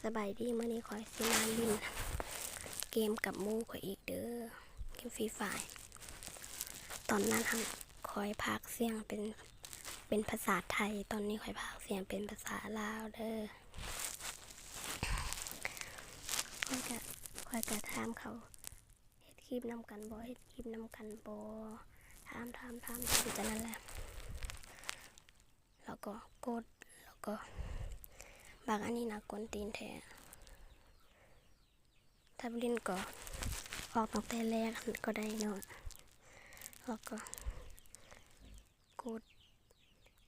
ສະບາຍດີ ມື້ນີ້ຂ້ອຍຊິມາຫຼິ້ນເກມກັບໝູ່ຂ້ອຍອີກເດີ ເກມຟຣີຟາຍ. ຕອນນັ້ນຫັ້ນຂ້ອຍພາກສຽງເປັນ ເປັນພາສາໄທ, ຕອນນີ້ຂ້ອຍພາກສຽງເປັນພາສາລາວເດີ. ຂ້ອຍກະ ຂ້ອຍກະຖາມເຂົາ ເຮັດຄລິບນຳກັນບໍ່ ເຮັດຄລິບນຳກັນບໍ່ ຖາມ ຖາມ ຖາມ ຖາມຢູ່ແຕ່ນັ້ນແຫຼະ. ແລ້ວກໍກົດ ແລ້ວກໍບັກອັນນີ້ນະ ກວນຕີນແທ້. ຖ້າບໍ່ຫຼິ້ນກໍອອກຕັ້ງແຕ່ແລກຫັ້ນກໍໄດ້ເນາະ. ແລ້ວກໍກົດ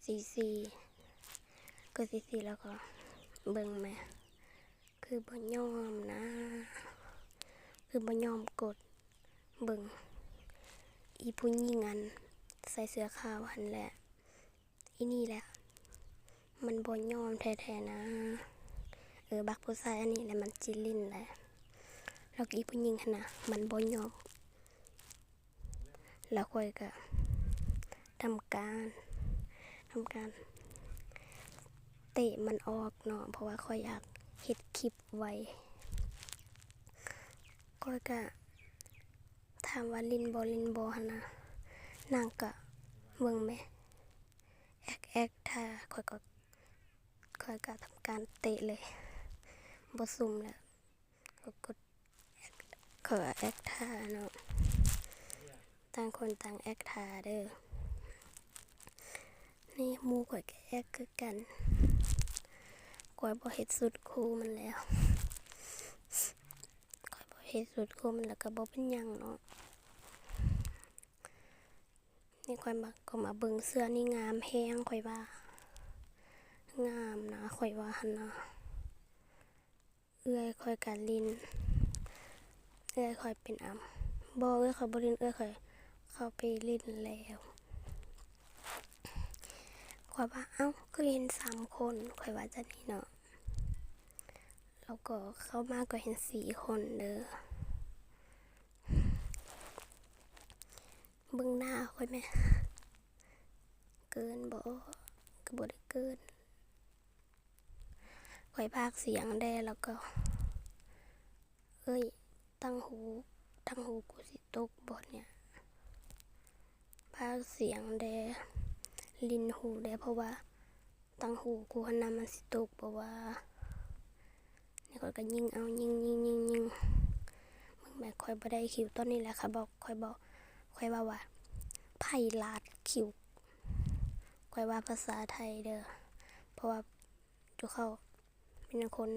ສີ່ສີ່ ກົດສີ່ສີ່ ແລ້ວກໍເບິ່ງແມ ຄືບໍ່ຍອມນະ ຄືບໍ່ຍອມກົດ. ເບິ່ງ ອີຜູ້ຍິງອັນໃສ່ເສື້ອຂາວຫັ້ນແຫຼະ ອີນີ້ແຫຼະ ມັນບໍ່ຍອມແທ້ໆນະ. ເອີ ບັກຜູ້ຊາຍອັນນີ້ແຫຼະ ມັນຊິຫຼິ້ນແຫຼະ ແລ້ວກໍອີຜູ້ຍິງຫັ້ນນະ ມັນບໍ່ຍອມ. ແລ້ວຂ້ອຍກະທຳການ ທຳການເຕະມັນອອກເນາະ ເພາະວ່າຂ້ອຍຢາກເຮັດຄລິບໄວ. ຂ້ອຍກະຖາມວ່າຫຼິ້ນບໍ່ ຫຼິ້ນບໍ່ຫັ້ນນະ ນາງກະເບິ່ງແມ ແອັກແອັກທ່າ ຂ້ອຍກໍ ຂ້ອຍກະທຳການເຕະເລີຍ ບໍ່ຊຸ່ມແລ້ວ ກໍກົດ ເຂົາແອັກທ່າເນາະ ຕ່າງຄົນຕ່າງແອັກທ່າເດີ. ນີ້ໝູ່ຂ້ອຍກະແອັກຄືກັນ ຂ້ອຍບໍ່ເຮັດຊຸດຄູ່ມັນແລ້ວ ຂ້ອຍບໍ່ເຮັດຊຸດຄູ່ມັນແລ້ວກະບໍ່ເປັນຫຍັງເນາະ. ນີ້ຂ້ອຍມາ ກໍມາເບິ່ງເສື້ອນີ້ງາມແຮງ ຂ້ອຍວ່າງາມນະ ຂ້ອຍວ່າຫັ້ນນະ. ເອື້ອຍຂ້ອຍກະຫຼິ້ນ ເອື້ອຍຂ້ອຍເປັນອຳ ບໍ່ ເອື້ອຍຂ້ອຍບໍ່ຫຼິ້ນ ເອື້ອຍຂ້ອຍເຂົ້າໄປຫຼິ້ນແລ້ວ. ຂ້ອຍວ່າ ເອົ້າ ຄືເຫັນສາມຄົນ ຂ້ອຍວ່າຈັ່ງນີ້ເນາະ ແລ້ວກໍເຂົ້າມາກໍເຫັນສີ່ຄົນເດີ. ເບິ່ງໜ້າຂ້ອຍແມ ເກີນບໍ່ ກໍບໍ່ໄດ້ເກີນ. ຂ້ອຍພາກສຽງແດ່ ແລ້ວກໍ ເອີຍ ຕ່າງຫູ ຕ່າງຫູກູຊິຕົກບໍ່ເນຍ ພາກສຽງແດ່ ຫຼິ້ນຫູແດ່ ເພາະວ່າຕ່າງຫູກູຫັ້ນນະ ມັນຊິຕົກບໍ່ວ່າ. ນີ້ຂ້ອຍກໍຍິງເອົາ ຍິງ ຍິງ ຍິງ ຍິງ ເບິ່ງແມ ຂ້ອຍບໍ່ໄດ້ຄິວຕອນນີ້ແຫຼະ ຂ້ອຍບອກ ຂ້ອຍບອກ ຂ້ອຍເວົ້າວ່າ ໄພລາດຄິວ ຂ້ອຍວ່າພາສາໄທເດີ ເພາະວ່າຈຸເຂົ້າເປັນຄົນ